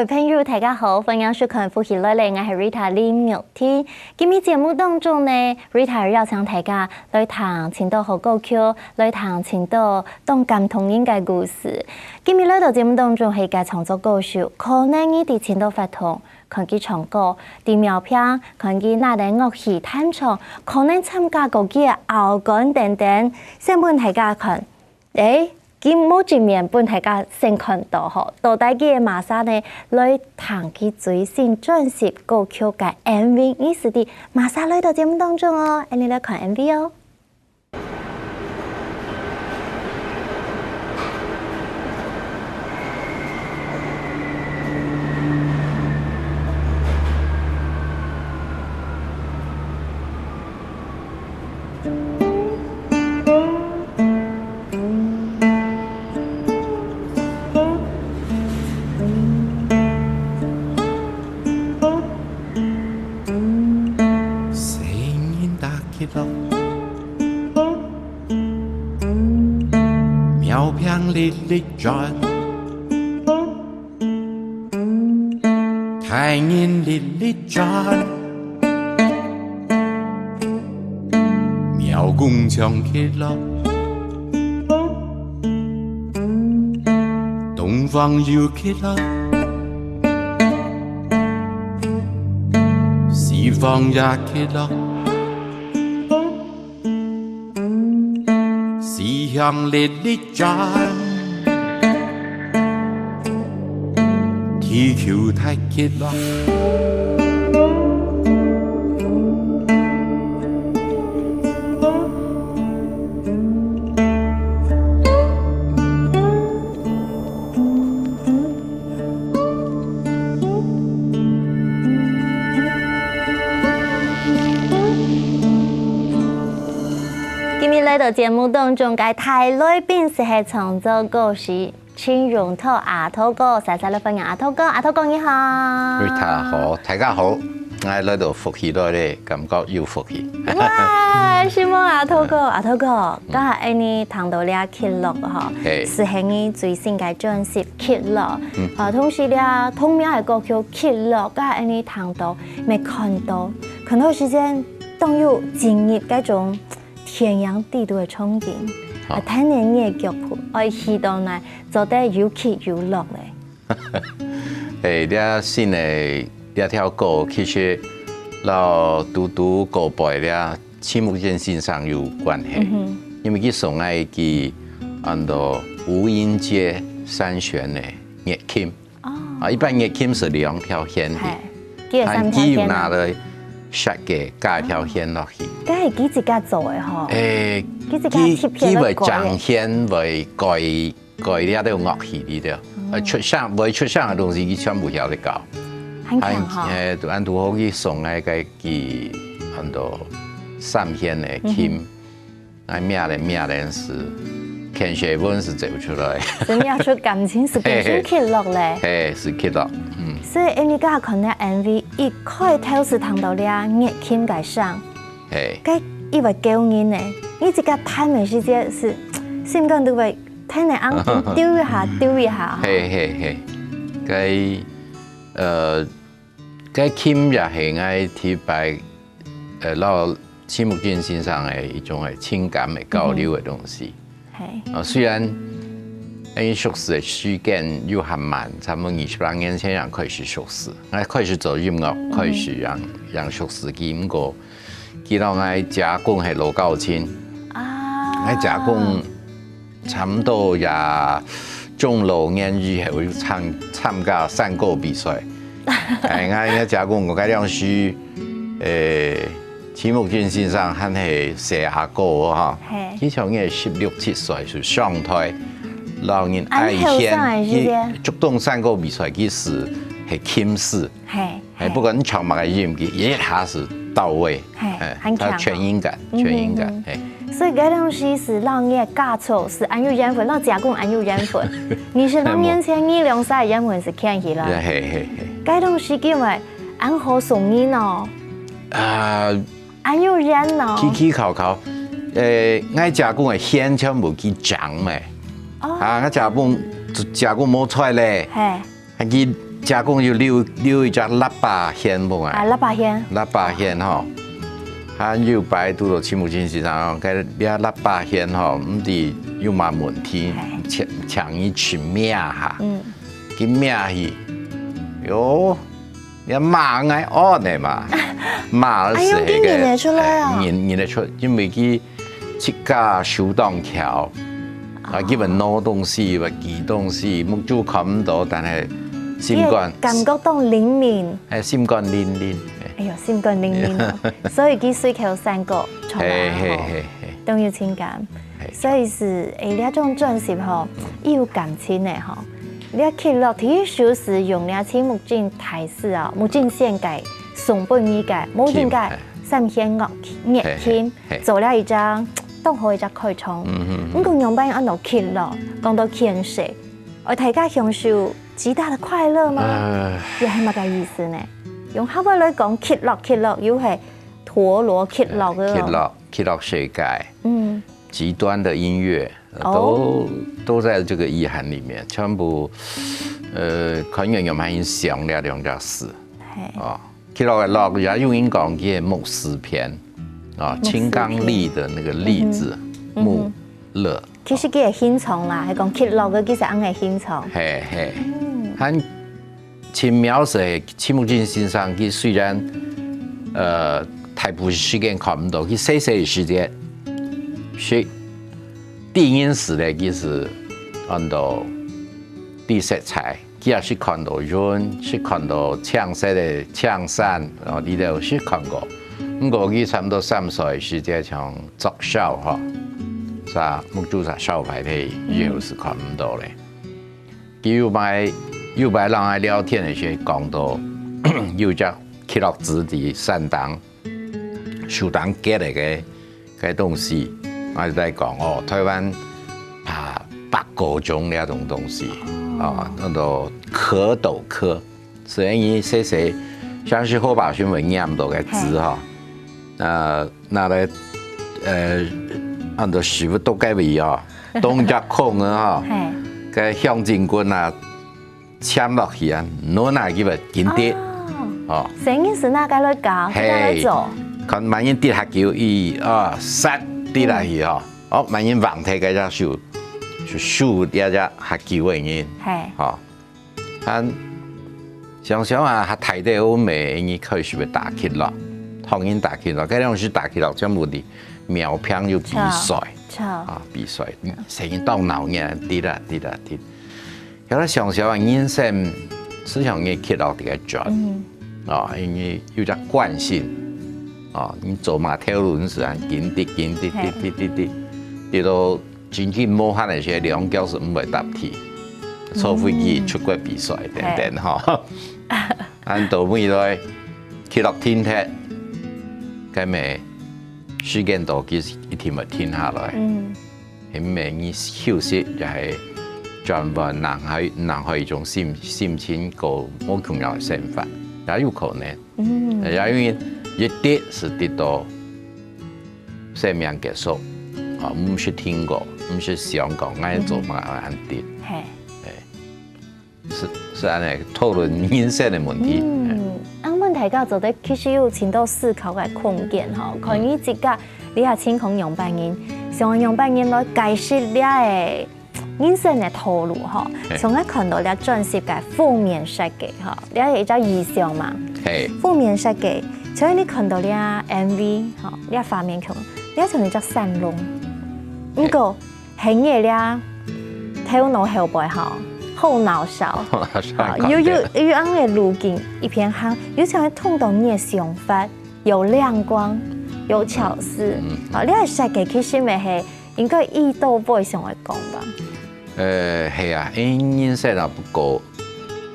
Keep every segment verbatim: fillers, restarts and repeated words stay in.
各位朋友，大家好，歡迎收看《福氣來了》，𠊎係Rita林玉婷。今日節目當中呢，Rita邀請大家來聽盡多好歌曲，來聽盡多當感動人个故事。今日來到節目當中係一個創作歌手，可能你在盡多活動看佢唱歌，在廟坪看佢拿等樂器彈唱，可能參加過佢个奧運等等，先分大家看。 誒，佢無正面分大家先看到吼，到底佢个麼儕呢？來聽佢最新專輯歌曲个M V，你係知麼儕來到節目當中哦，𠊎俚來看M V哦。細人打起來，廟坪哩哩轉。 大人哩哩轉，廟公唱起來，洞房又起來，西方也起來。 西洋哩哩轉，地球大起來。 今日來到節目當中个大來賓就係創作歌手陳永淘阿淘哥，煞煞來歡迎阿淘哥，阿淘哥你好。Rita好，大家好，𠊎來到福氣來了，感覺有福氣。哇，承蒙阿淘哥，阿淘哥， 剛才𠊎俚聽到這《極樂》吼，係。係你最新个專輯《極樂》。啊，同時這同名个歌曲《極樂》，剛才𠊎俚聽到，乜看到，看到時間當有進入該種天長地久个場景。啊，聽著你个腳步，𠊎去到哪，做得有起有落咧。 誒，這新个這條歌其實摎堵堵過背這徐木振先生有關係，因為佢送𠊎一支安到《無音階三弦》个月琴。啊，一般月琴係兩條弦个，係，佢係三條弦啊。佢有拿來設計加一條弦落去。該係佢自家做个吼？誒，佢自家佢，特別來改个。佢會將弦會改 改這兜樂器哩了。呃，出聲，會出聲个東西，佢全部曉得搞。很強吼。還，誒，就安堵好去送𠊎个支安到三弦个琴，𠊎摸咧摸咧係，牽舌文係走出來。真正出感情，係感情起落咧。係，係起落，嗯。所以，𠊎俚這下看這MV，一開頭係聽到這月琴个聲，係。該以為救人呢，你自家彈个時節係心肝都會 聽你恁樣丟一下，丟一下。係，係，係。該，呃，該琴也係𠊎第一擺，呃，摎徐木振先生个一種个情感个交流个東西。係。啊，雖然𠊎熟識个時間又還慢，差不多二十零年前正開始熟識。𠊎開始做音樂，開始正，正熟識佢，毋過 佢摎𠊎姐公係老交情。啊。𠊎姐公差毋多也中老年以後有參，參加山歌比賽。哎，𠊎，𠊎姐公，𠊎該量時，誒，徐木振先生還係細阿哥哈。係。佢像𠊎十六七歲就上台，摎人挨弦，恁後生个時節。佢竹東山歌比賽，佢係，係琴師。係。 哎，不管你唱麼个音，佢一下係到位，係，哎，佢全音感，全音感，哎。所以該東西係摎你个家族係恁有緣分，摎姐公恁有緣分。二十六年前，你兩儕个緣分係牽起來。係，係，係。該東西叫做恁好送人哦。啊，恁有緣哦。奇奇巧巧，呃，𠊎姐公个弦全部佢掌咩？哦。啊，𠊎姐公，姐公無在咧。係。 啊，佢姐公有留留一隻喇叭弦分𠊎，啊，喇叭弦。喇叭弦吼，還有擺堵到徐木金先生哦，該這喇叭弦吼，毋知有麼問題，請請你去摸下，嗯，去摸去，喲，你摸𠊎按呢嘛，摸係个，哎，用緊認得出來哦。哎，認認得出，因為佢 自家手當巧，啊，佢會拿東西，會舉東西，目珠看毋到，但係心肝，感覺當靈敏。哎，心肝靈靈，哎。哎喲，心肝靈靈哦，所以佢隨口山歌唱啊，嘿嘿嘿嘿，當有情感。嘿，所以係，哎，這種專輯吼，有感情个吼。這《極樂》第一首係用這徐木金大師哦，木金先生送分你个，無應該三弦樂樂器。 嘿，做了一隻當好一隻開場。毋過仰般安到極樂，講到牽手，愛大家享受極大的快樂嗎？呃，這係麼个意思呢？用客話來講，極樂極樂，又係陀螺極樂个哦。極樂極樂世界，嗯，極端的音樂，呃，都都在這個意涵裡面，全部，呃，可能有蠻影響了兩件事。嘿，哦。 極樂个樂，也有人講佢係牧師篇，啊，牧師篇。清剛烈的那個烈字，嗯哼，牧樂。其實佢个形狀啦，係講極樂个，其實恁个形狀。嘿嘿，嗯，還盡妙係徐木金先生，佢雖然，呃，大部分時間看毋到，佢細細个時節，係第一時代，佢係安到第色彩。 佢也係看到雲，係看到青色个青山，哦，這兜係看過。毋過佢差毋多三歲時節像作痟吼，儕目珠儕痟壞忒，以後係看毋到咧。佢有擺有擺摎𠊎聊天个時講到，有隻極樂寺在山頂，樹頂結个个个東西，啊，在講哦，台灣爬八哥種這種東西，哦，安到殼斗科，所以你細細，像係河壩上會拈到个字吼，呃，拿來，呃，安到屎朏肚該位哦，當隻空个吼，嘿，个向精棍啊， 簽落去啊，掄下去會緊跌。哦，哦，所以你係拿該來搞，嘿，拿該來做。看麼人跌較久，一二三，跌下去吼。哦，麼人橫忒該隻手，就輸這隻較久个人。嘿，吼，啊，想想啊，較大兜好咩，你開始會打極樂，學人打極樂，該當時打極樂，全部在廟坪有比賽，著，著，啊，比賽，嗯，成日當鬧熱，跌啦跌啦跌。 有兜想想啊，人生時常會跌落去个轉，哦，因為有隻慣性，哦，你做麼个頭路時啊，緊跌緊跌跌跌跌跌，跌到真正無閒个時，兩腳係毋會踏地，坐飛機、出國比賽等等吼。啊到尾來，跌落停忒，該麼个時間到，佢一定會停下來。 係毋係你休息，也係轉換另外另外一種心心情，過無共樣个生活，也有可能。嗯，也因為一跌係跌到生命結束，啊，毋識停過，毋識想講愛做麼个恁跌。嘿，係。 係係恁呢討論人生个問題。嗯，恁問大家做得其實有盡多思考个空間吼，看你自家這下情況仰般形，想仰般形來解釋這个人生个道路吼。像𠊎看到這專輯个封面設計吼，這係一隻意象嘛。係，封面設計，像你看到這MV吼，這畫面看，這像一隻山洞，毋過 係你个頭腦後背吼，後腦勺，有有有恁个路徑，一片行，有像會通到你个想法，有亮光，有巧思。啊，你个設計其實乜係應該意到背想來講吧？呃，係啊，因人生啊，不過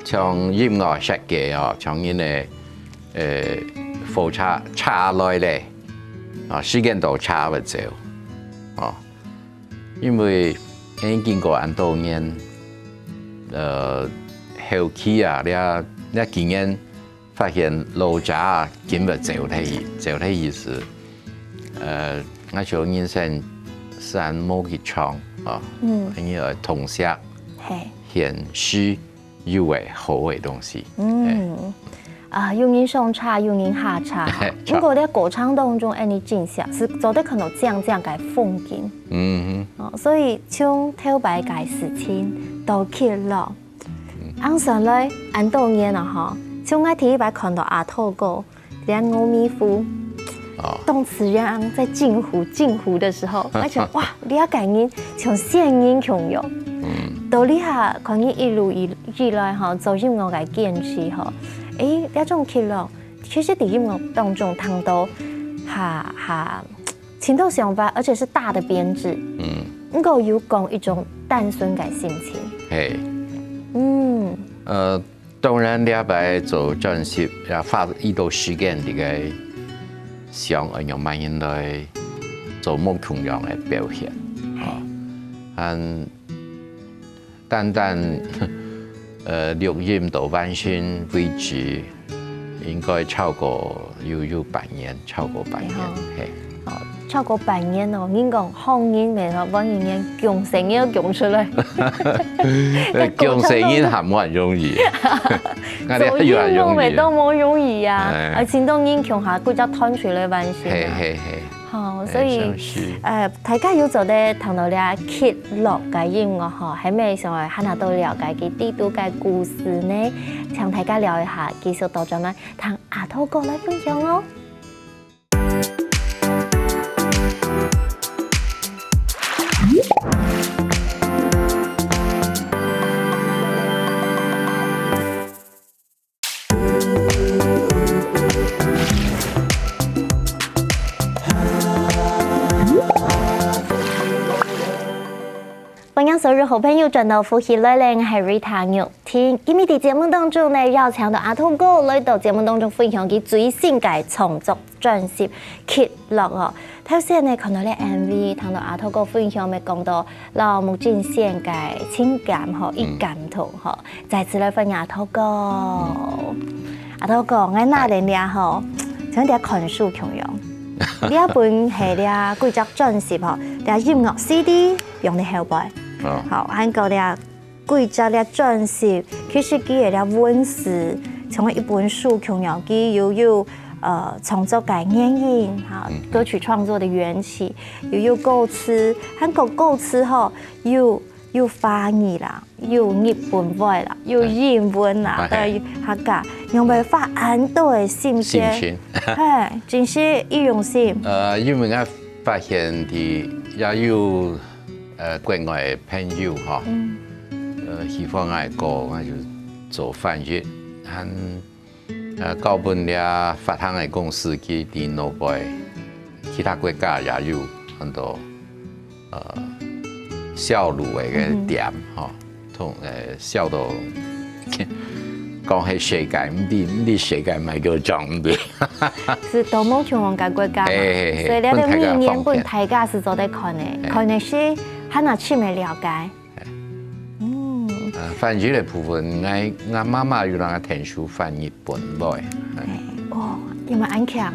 像音樂設計哦，像人个呃火車車來咧，啊，時間到車會走，哦。 因為因經過恁多年，呃，後期啊，這這幾年發現老車啊，緊會走忒去，走忒去時，呃，𠊎想人生係無幾長啊，嗯，因為愛痛惜，係，現實，有个好个東西。嗯，啊，有人上車，有人下車哈。著。毋過在過程當中，恁呢景象係做得看到靚靚个風景。嗯哼。哦，所以從頭擺个事情到去了，嗯。恁算來，恁多年了哈，從𠊎第一擺看到阿土哥， 這阿美富，哦。當自然在驚呼、驚呼个時候，𠊎想，哇，這个人像仙人共樣。嗯。到這下，看你一路以，以來哈，做音樂个堅持哈，誒，這種起落，其實在音樂當中聽到，哈，哈，盡多想法，而且是大的編制。嗯。能夠有講一種單純个心情。嘿。嗯。呃， 當然，這擺做專輯也花一段時間在該想愛仰般形來做無共樣个表現，吼。嗯，單單，呃，錄音到完成為止，應該超過有，有半年，超過半年，嘿。 哦，超過半年哦，人講好人乜，好半年，降生又降出來。呃，降生人還無恁容易。做音樂乜都無容易啊，哎。而且當然共下幾隻團隊來完成啊。嘿，嘿，嘿。好，哎，所以，呃，大家有做得聽到這極樂个音樂吼，還無想愛還多了解佢底肚个故事呢，請大家尞一下，繼續倒轉來聽阿土哥來分享哦。 歡迎所有好朋友轉到福氣來了，𠊎係Rita玉婷。今日在節目當中呢，邀請到阿土哥來到節目當中分享佢最新个創作專輯《極樂》哦。頭先呢，看到這MV，聽到阿土哥分享，乜講到摎木振先个情感吼，一感動吼。 再次來歡迎阿土哥。阿土哥，𠊎拿等這吼，像這看書共樣。這本係這幾隻專輯吼，這音樂CD放在後背。哦。好，還過這幾隻這專輯，其實佢个這文字，像一本書共樣，佢又有，呃，創作个原因，哈，嗯。歌曲創作的緣起，又有歌詞，還過歌詞吼，有，有華語啦， 有日本話啦，有英文啦，哎。對，客家，用來發恁多个心情。心情。嘿，真係一用心。呃，因為𠊎發現佢也有，呃，國外个朋友吼，嗯。呃，喜歡𠊎个歌，𠊎就做翻譯，還 呃，交分這發行个公司去在外國，其他國家也有很多，呃，銷路个个店，嗯哼。吼，通，呃，銷到，講係世界，毋知，毋知世界賣到仰，毋知。係到無共樣个國家嘛，嘿，嘿，嘿，所以這个分大家方便。物件分大家係做得看个，嘿。看个係還較深个了解。 嗯。呃，翻譯个部分，𠊎，𠊎媽媽有摎𠊎𢯭手翻譯本來。哎，哦，有無恁慶？哎。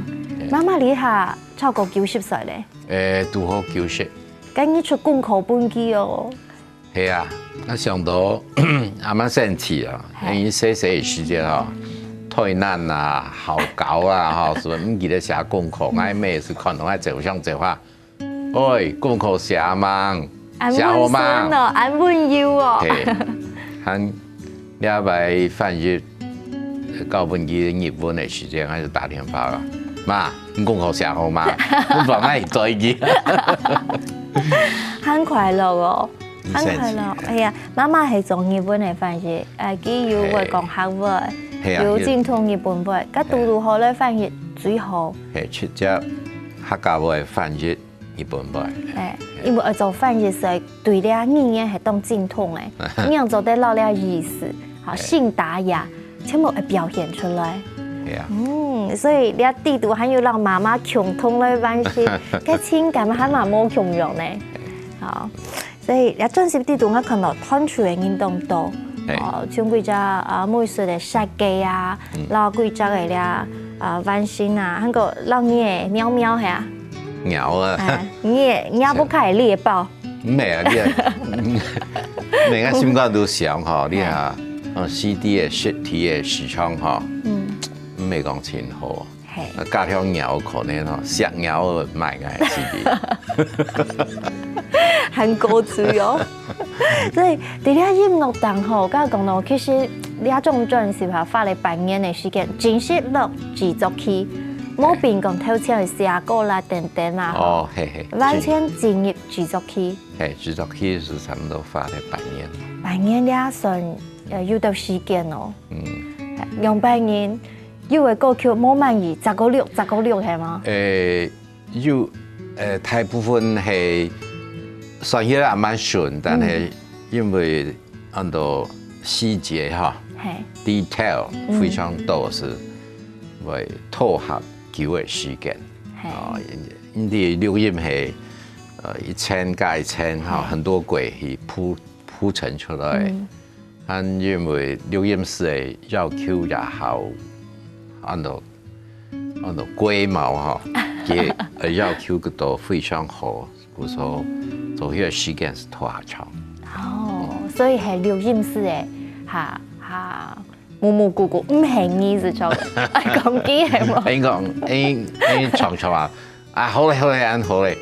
媽媽這下超過九十歲咧。誒，拄好九十。該你出功課分佢哦。係啊，𠊎想到阿媽生氣啊，嘿。因為細細个時節吼，台南啊、好高啊，吼，係毋係毋記得寫功課，嗯。𠊎每次看到𠊎走上走下， 喂，功課寫吂？恁寫好吂？溫順哦，恁溫柔哦。嘿，還這擺翻譯，交分佢日文个時間，還係打電話啦。媽，你功課寫好吂？你幫𠊎轉去。恁快樂哦，恁快樂。哎呀，媽媽係做日文个翻譯，呃，佢又會講客話，嘿啊，又精通日本話，該堵堵好來翻譯最好。嘿，直接客家話翻譯 日本話。哎，因為愛做翻譯，所以對這語言係當精通个，仰做得摎這意思，哈，哎。信達雅，全部愛表現出來。係啊。嗯，所以這底肚還有摎媽媽共同來完成，該情感還蠻無共樣呢。好，所以這專輯底肚，𠊎看到團隊个人當多，哎。哦，像幾隻，啊，美術个設計啊，嗯。摎幾隻个這，啊，完成啊，還過摎你个貓貓係啊。 鳥啊。哎，你也，你也不可以獵豹。毋係啊，你啊，每个心肝都想吼，你啊，啊，CD个實體个市場吼，嗯，毋係講真好。係。啊，加條鳥可能吼，石鳥賣个CD。還高追哦。所以，在這音樂當吼，剛剛講到，其實這種專輯哈，花了半年个時間，真係落製作期，無變講頭前个寫歌啦等等啊，哦，係係，完全進入製作期。係，製作期係差不多花了半年。半年這算，呃，有段時間哦。嗯。兩百年，有个歌曲無滿意，十个六，十个六係嗎？誒，有，呃，大部分係算起來還蠻順，但係因為恁多細節哈，係，detail非常多，係會拖下久个時間。係，哦，因為錄音係，呃，一層加一層哈，很多過去鋪鋪陳出來。嗯。 還因為錄音室个要求也好，恁多恁多規模吼，佢个要求都非常好，故所做起个時間係拖較長。哦，所以係錄音室个，哈哈，模模糊糊，毋係你係著，愛講佢係無？應講，應應常常啊， 啊，好咧，好咧，恁好咧，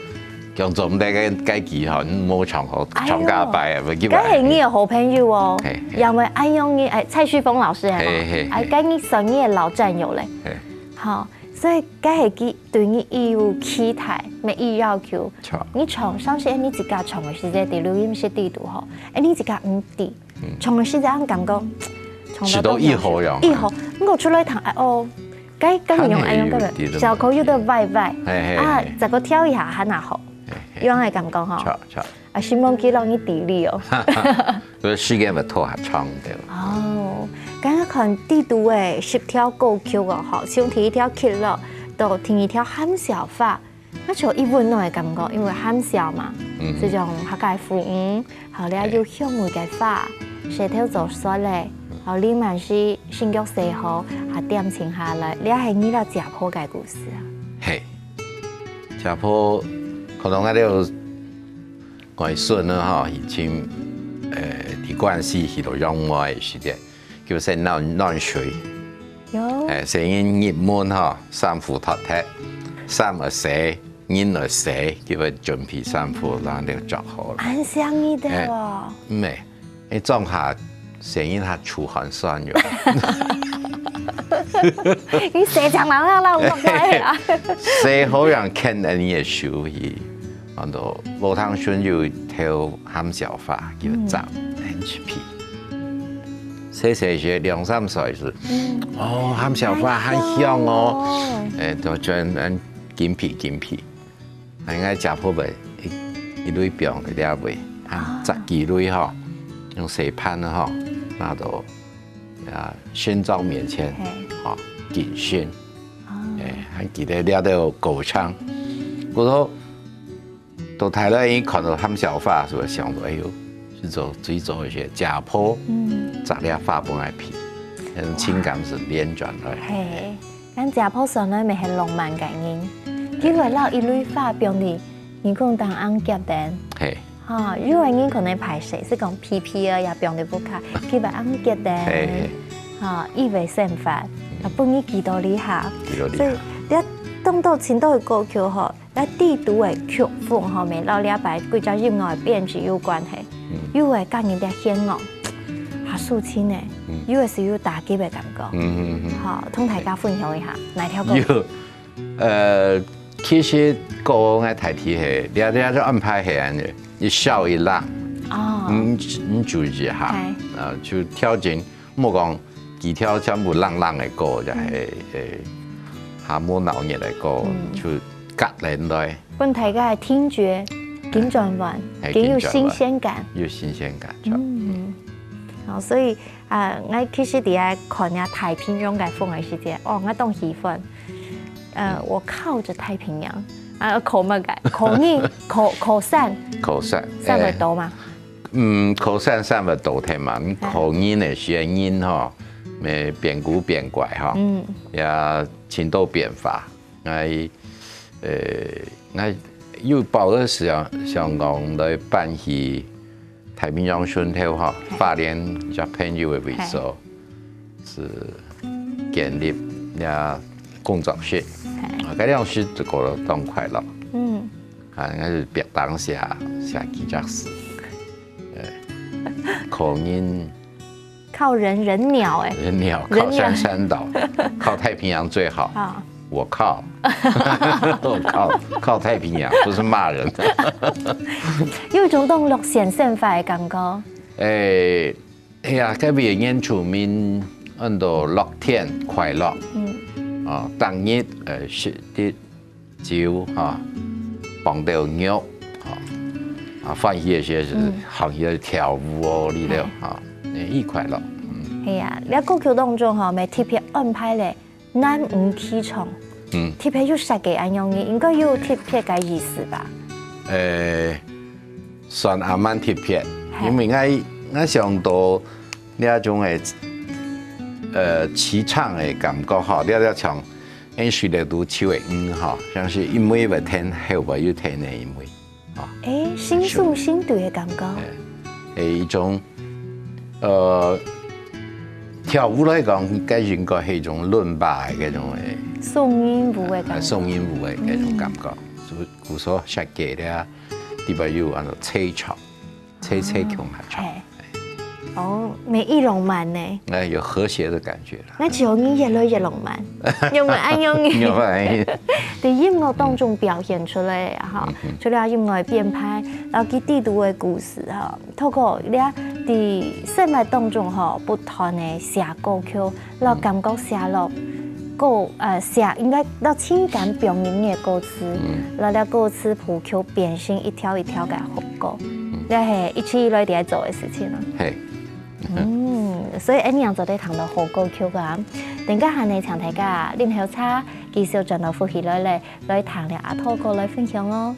強做毋得个，該期吼，無唱好，哎喲，唱加擺啊，無機會。該係你个好朋友哦，係係，因為恁樣你，哎，蔡旭峰老師係無？係係係，哎，該你算你个老戰友咧，係，好，所以該係佢對你已有期待，乜已要求。著，你唱，像係你自家唱个時節，在錄音室底肚吼，哎，你自家毋知， 唱个時節，感覺唱到一好樣，一好，毋過出來聽，哎哦，該該形容哎樣个，小口有點歪歪，係係，啊，再過調一下還較好，有恁个感覺吼。著著，啊，希望佢讓你知哩哦。所以時間會拖較長个。哦，剛剛看底肚个十條歌曲哦，吼，從第一條《蜞蚻》到第二條《含笑花》， 該就一溫暖个感覺，因為含笑嘛，嗯，係種客家个風味，好了有香味个花，舌頭做雪咧，好，你滿是新腳洗好，還恬靜下來，這係你摎姐婆个故事啊。係，姐婆可能𠊎兜外孫啊吼，已經，呃，離開世去到養妹个時節， 叫先暖暖水。有。誒，先人入門吼，衫褲脫忒，衫愛洗，人愛洗，佢會準備衫褲，然後就著好了。恁細義个哦。誒，毋係，誒，裝下先人下出汗酸喲。你洗淨了，那那我來啊。洗好樣牽恁樣个手去。 安到無通順有一條含笑花，叫摘，很出皮。細細隻兩三歲時，哦，含笑花還香哦，誒，就轉恁緊皮緊皮。𠊎个姐婆會一一蕊放在這位，啊，摘幾蕊吼，用細盤仔吼，拿到啊神桌面前，吼，敬神。誒，還記得這兜過程。故所 到大了，一看到含笑花，就會想到，哎喲，係做最早一些姐婆，嗯，摘了花分𠊎皮，那種情感係連轉來。係，但姐婆算來乜係浪漫个人，佢會摎一蕊花放在耳空當恁結等。係，哈，有个人可能歹勢，係講皮皮仔也放在屋下，佢會恁結等。係，哈，意味深遠，啊，分你記到這下。記到這下。所以，這當多真多个歌曲吼， 該底肚个曲風吼，乜摎這擺歸隻音樂个編輯有關係，有个加入這弦樂，較抒情个，有个係有打擊个感覺。嗯嗯嗯。好，同大家分享一下，哪條歌？有，呃，其實歌个大體係，這這就安排係恁樣，一笑一浪。哦。嗯，你注意一下，啊，就調整 莫講幾條全部冷冷个歌，就係，誒，較無鬧熱个歌，就隔等來。分大家个聽覺緊轉彎，誒，緊有新鮮感。有新鮮感，著。嗯，好，所以啊，𠊎其實佇咧看這太平洋个風个時節，哦，𠊎當喜歡。呃，我靠著太平洋，啊，靠麼个？靠你，靠靠山，靠山，山會倒嘛？ 嗯，靠山山會倒忒嘛，靠人个時節人吼，乜變古變怪吼，也盡多變化。𠊎，呃，𠊎有包个時候，想講來辦起太平洋盡頭吼，花蓮一隻朋友个位所，係建立這工作室。啊，該兩時就過得當快樂。嗯，啊，應該係壁當寫寫幾隻字，誒，可能靠人人鳥哎，人鳥靠山山倒，靠太平洋最好。啊，我靠，我靠，靠太平洋，不是罵人。有一種當樂線生活的感覺。誒，哎呀，該位原住民很多樂天快樂，嗯，啊，當日呃食的酒哈，傍到肉哈，啊，歡喜个時節係行去跳舞哦，你了哈，誒，快樂，嗯。係啊，這歌曲當中吼，乜特別安排咧男女齊唱，嗯，特別有設計恁樣个，應該有特別个意思吧？誒，算還蠻特別，因為𠊎𠊎想到這種个呃齊唱个感覺吼，這這像。 恁時咧都唱个嗯吼，像是因為會聽後尾又聽个因為，啊，誒，心手心對个感覺。誒，一種呃跳舞來講，該應該係一種倫巴个該種誒，送音符个感覺。送音符个該種感覺，所以故所設計个地方有安到齊唱，齊齊共下唱。 哦，每一浪漫呢？哎，有和谐的感覺了。那就你越來越浪漫，有沒有恁樣？有沒有？在音樂當中表現出來哈，除了音樂編排，然後佢底肚个故事哈，透過你在生活當中哈，不斷的寫歌曲，然後感覺寫落歌呃寫應該到情感表現个歌詞，然後歌詞譜曲變成一條一條个副歌，這係一直以來在做个事情啊。嘿。 嗯，所以恁樣做得聽到好歌曲啊！等下還係請大家啉口茶，繼續轉到福氣來了，來聽了阿土哥來分享哦。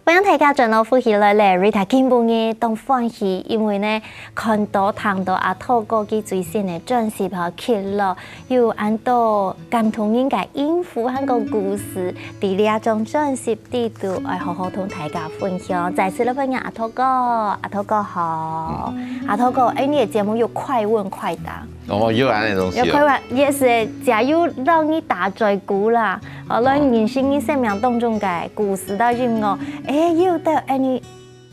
歡迎大家轉到福氣來了，Rita今晡日當歡喜，因為呢看到聽到阿土哥佢最新个專輯吼，《Kid Lock》，有恁多感動人个音符還過故事，在這張專輯底肚，愛好好同大家分享。再次來歡迎阿土哥，阿土哥好，阿土哥，哎，你个節目有快問快答。 哦，有恁樣東西哦。有快問，也係，假如讓你打嘴鼓啦，哦，讓你認識你生命當中个故事到音樂，哎，又到哎你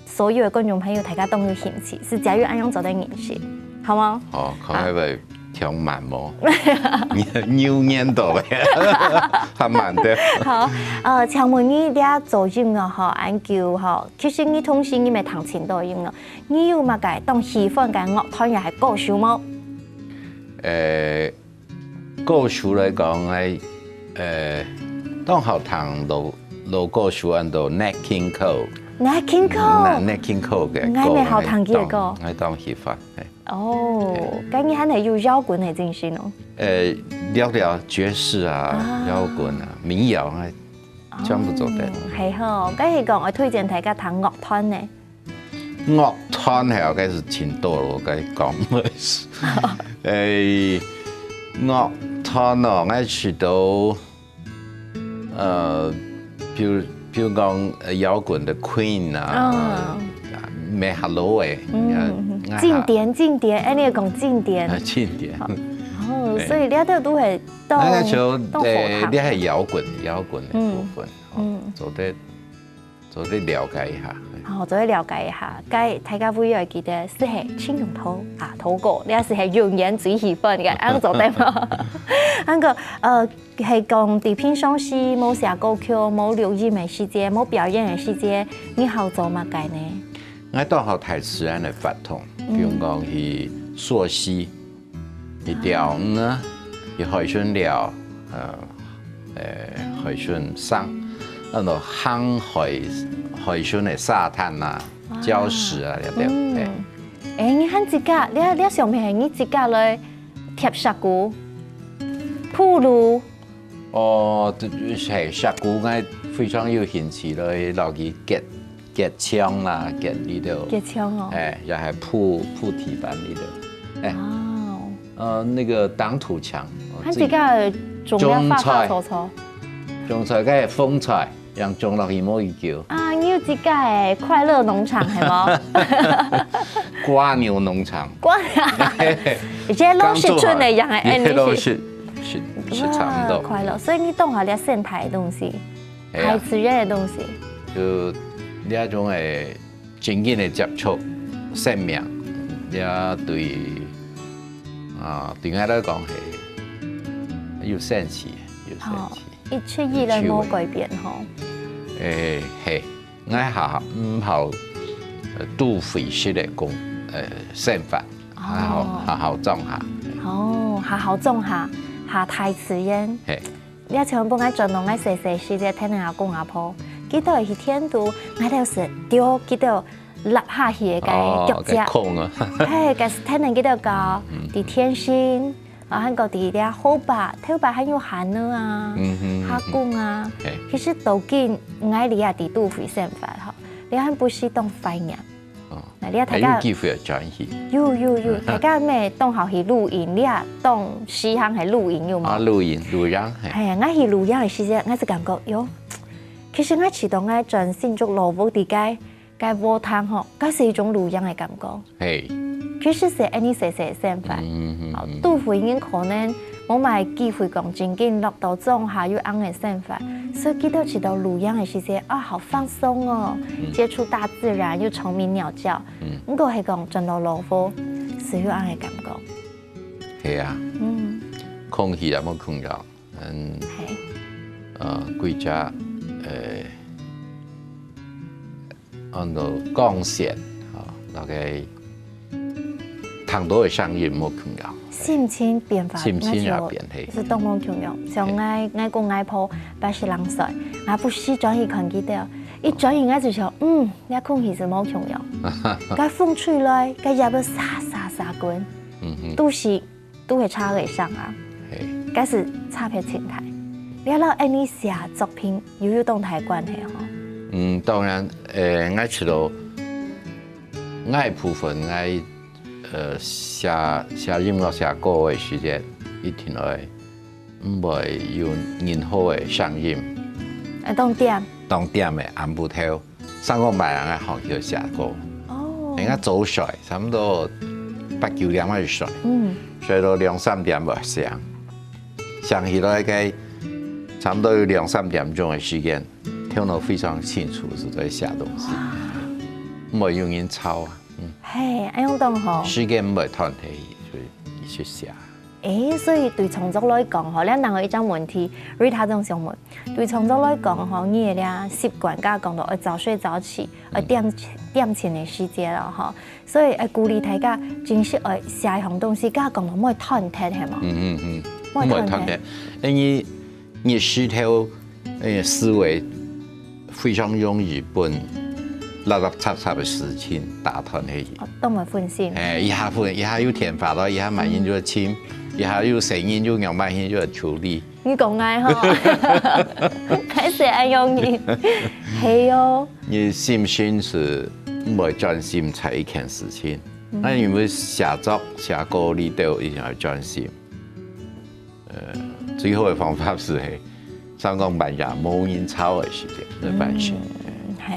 所有的觀眾朋友，大家都有興趣，係假如恁樣做得認識，好嗎？哦，看會會聽慢無？牛年到了，還慢的。好，呃，請問你這做音樂吼，恁久吼，其實你同時你也聽盡多音樂， 你有麼个當喜歡个樂團也係歌手無？呃，歌手來講，𠊎呃當好聽老老歌手安到Nat King Cole。 Nat King Cole。 Nat King Cole个，𠊎乜好聽佢个歌。 𠊎當喜歡。哦，該你還係有搖滾个精神哦。呃，聊聊爵士啊，搖滾啊，民謠啊，全部做得。係吼，該係講愛推薦大家聽樂團呢。 樂團係，該係盡多咯，該講。誒，樂團哦，𠊎知道，呃，比如比如講，呃，搖滾个Queen啊，Mahalo誒，嗯，經典經典，哎，你也講經典。啊，經典。哦，所以這兜都係當那就當好聽。誒，這係搖滾搖滾个部分，嗯，做得 做得了解一下。好，做得了解一下，該大家會愛記得，係係盡有土啊，土哥，你係係永遠最喜歡个，恁做得無？恁个呃，係講在平常時無寫歌曲、無錄音个時節、無表演个時節，你好做麼个呢？ 𠊎當好大自然个活動，比如講去溯溪，去釣魚啊，去海脣尞，呃，誒，海脣生，安到行海海脣个沙灘啊、礁石啊，這兜。誒，誒，你還自家，你你上面係你自家來貼石牯、鋪路，哦，這，係，石鼓𠊎非常有興趣來摎佢結，結牆啦，結裡肚。結牆哦。哎，也係鋪，鋪地板裡肚。哎，哦。呃，那個擋土牆，哦，自己，佢自家種个花花草草。種菜，該係風菜，樣種落去無幾久。啊，你有自家个快樂農場係無？蝸牛農場。蝸，而且攏係春个樣个，哎，你是，攏係，係，係差不多。哇，快樂。所以你當好了生態个東西，係啊。大自然个東西。就這種个真正个接觸生命，這對，啊，對𠊎來講係有神奇，有神奇。哦，一直以來無改變吼。有趣味。誒，係。 𠊎好好，毋好，呃，肚肥式个工，呃，生活，好好，哦。好好種下。哦，好好種下，下大自然。嘿。你全部𠊎轉到𠊎細細時節，聽𠊎阿公阿婆，佢兜去田肚，𠊎兜係丟佢兜落下去个該哦，腳跡。該空啊。嘿，該係聽人佢兜教，嗯。在田心， 啊，還過在這河壩，頭擺還有蝦仔啊，嗯哼，蝦公啊。嘿。其實到今，𠊎這下在都會生活吼，這下還不時當懷念。哦，那這下大家還有機會轉去。有，有，有，大家乜當好去露營，這下當時行係露營有無？啊，露營，露營，嘿。嘿，𠊎去露營个時節，𠊎就感覺，喲，其實𠊎試著𠊎轉新竹老屋在該 該禾埕吼，該係一種露營个感覺。嘿。其實係恁呢細細个生活。嗯，嗯，嗯。哦，都會人可能無麼个機會講真正落到莊下有恁个生活，所以佢兜試著露營个時節，啊，好放鬆哦，嗯。接觸大自然，又蟲鳴鳥叫。嗯。毋過係講轉到老屋，係有恁个感覺。係啊。嗯。空氣也無空調。 嗯，嘿。呃，歸隻，呃，安到光線，吼，那個聽到个聲音無共樣。心情變化，心情也變，嘿。係當無共樣。像𠊎，𠊎公𠊎婆八十零歲，𠊎不時轉去看佢兜，一轉去𠊎就想，嗯，這空氣係無共樣。該風吹來，該葉仔沙沙沙滾，嗯哼。都係 都係差个上啊，嘿。該係差別盡大。你摎恁呢寫作品又有當大關係吼？嗯，當然，呃，𠊎知道，𠊎部分𠊎，呃，寫，寫音樂、寫歌个時節，一定愛，毋會有任何个聲音。愛當恬。當恬个暗晡頭。 三更半夜𠊎好去寫歌。哦。人家早睡，差不多八九點開始睡，嗯。睡到兩三點會醒。醒起來个，差不多有兩三點鐘个時間，頭腦非常清楚，係在寫東西。哇。毋會有人吵啊，嗯。嘿，恁樣當好。時間毋會斷忒，所以一直寫。 誒，所以對創作來講吼，這另外一隻問題，Rita總想問，對創作來講吼，你个這習慣，剛剛講到愛早睡早起，愛恬，嗯。恬靜个時節了吼，所以愛鼓勵大家真係愛寫一項東西，剛剛講到莫斷忒，係無？嗯，嗯，嗯。莫斷忒。莫斷忒。因為日時頭，誒，思維 非常容易分垃垃雜雜个事情打斷忒去。哦，當會分心。哎，一下分，一下又電話來，一下麼人就會尋，一下又細人又仰般形就會處理。你講𠊎吼，開始恁容易，係哦。你心神係毋會專心在一件事情，嗯。那因為寫作、寫歌裡肚一定要專心。 呃，最好个方法係，係，三更半夜無人吵个時間，來完成。嗯，嘿。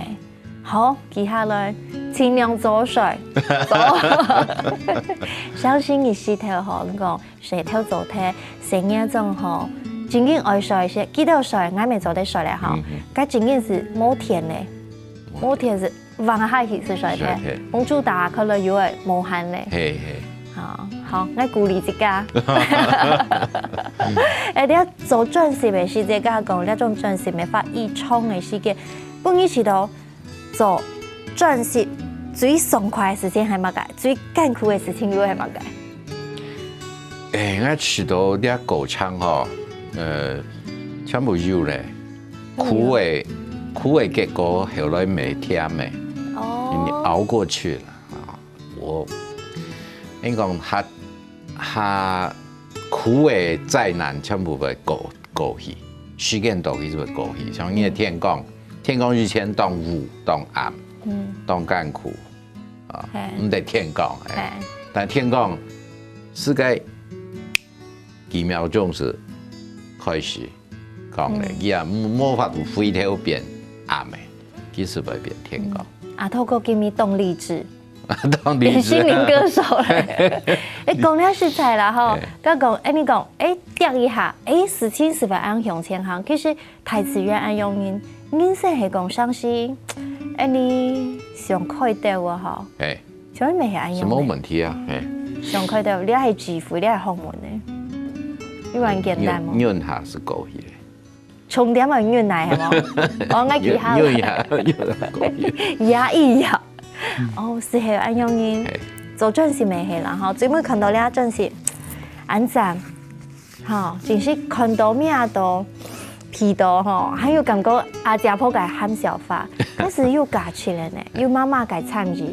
好，接下來，盡量早睡。早，相信日時頭吼，你講，睡頭早忒，成日種吼，真正愛睡个時，幾多歲，𠊎乜做得睡了吼。嗯，嗯。該真正係無電个，無電係 往下去係睡忒，睡忒。紅豬打可能有會無閒咧。嘿，嘿。好，好，𠊎鼓勵自家。哎，你愛做專輯个時節，跟佢講，這種專輯个發一衝个時間，本意係到做專輯最爽快个事情係麼个？最艱苦个事情又係麼个？哎，𠊎試著這過程吼，呃，全部有咧。 苦个，苦个結果後來乜甜个，哦。你熬過去了啊。我，應該講，下，下苦个災難全部會過，過去。時間到佢就會過去。像你个天光，天光以前當烏、當暗、嗯，當艱苦啊嘿，毋得天光，哎，嘿，但天光係該幾秒鐘係開始光咧，佢啊無無法度回頭變暗咧，佢係會變天光。阿頭哥今日當勵志，當變勵志心靈歌手咧。哎，講了實在啦吼嘿，該講，哎，你講，哎，跌一下，哎，事情係會恁向前行。其實大自然恁樣人，人生係講上是，哎，你想開兜啊吼，哎，全部係恁樣的。什麼問題啊？哎，想開兜，你係智慧，你係學問的，有恁簡單嗎？忍下係過去咧。重點係忍耐係無？哦，𠊎記下忍下，忍下過去。壓抑呀。哦，係係，恁樣呢嘿，做專輯乜係啦吼，最尾看到這專輯，恁讚，吼，真係看到咩都皮到吼，還有感覺阿姐婆个喊笑話，但是有價值个呢，有媽媽个參與。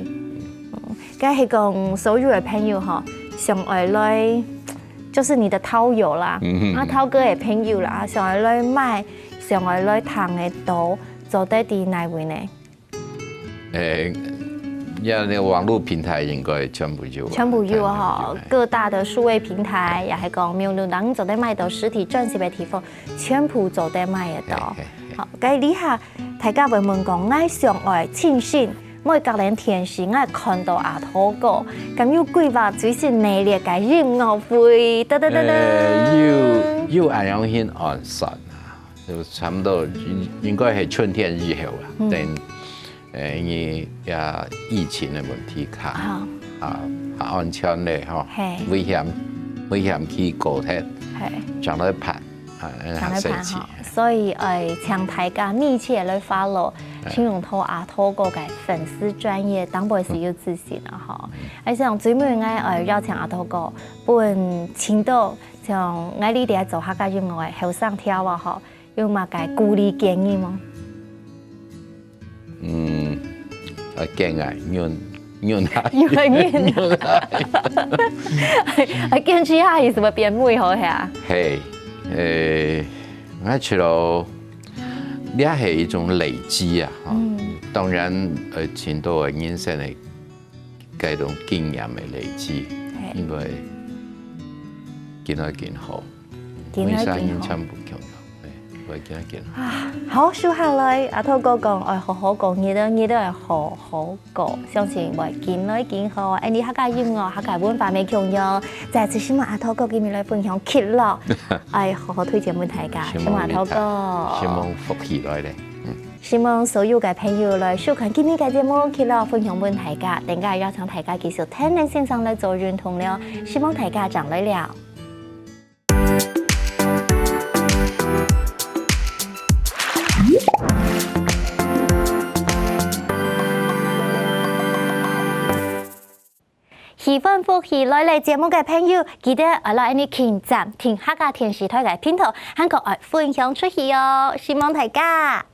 嗯，該係講所有个朋友吼，想愛來，就是你的淘友啦，嗯哼啊淘哥个朋友啦，想愛來買，想愛來聽个都做得在哪位呢？誒，因為網路平台應該全部有啊，全部有哈全部有，各大的數位平台，也係講網路上做得買到實體專輯个地方，全部做得買得到。嘿嘿嘿好，該這下大家會問講，𠊎想愛親身，每隔兩天時，𠊎看到阿頭哥，敢有規劃最新系列个音樂會？噠噠噠噠。誒，有有恁樣去安算啊，就差不多應應該係春天以後啦，嗯等誒，因為也疫情个問題較啊，啊較安全咧吼嘿，危險危險去過忒，嘿。正來辦啊，常來辦哈，所以誒，請大家密切來 follow 陳永頭阿頭哥个粉絲專頁，當然係有資訊了哈。而且最尾𠊎誒邀請阿頭哥，分聽到像𠊎這在做客家音樂个後生條啊吼，有麼个鼓勵建議嗎？嗯，啊，建議忍忍下，有人忍忍下。啊，堅持下去係毋係變美好係啊？嘿，誒，𠊎覺得這係一種累積啊，哈。嗯當然，呃，盡多个人生个該種經驗个累積，嘿應該緊來緊好。緊來緊好每儕人全部共樣，誒，會緊來緊好。啊，好，收下來，阿頭哥講，愛好好過日仔，日仔愛好好過，相信會緊來緊好。恁呢客家音樂、客家文化乜共樣，再次希望阿頭哥今日來分享吉樂，愛好好推薦分大家，承希望阿頭哥。承蒙福氣來咧。嗯。希望所有个朋友來收看今日个節目，吉樂分享分大家，等下邀請大家繼續聽林先生來做運動了，希望大家正來尞。喜歡福氣來了節目个朋友，記得愛來恁呢撳讚，訂客家電視台个頻道，還過愛分享出去哦，希望大家。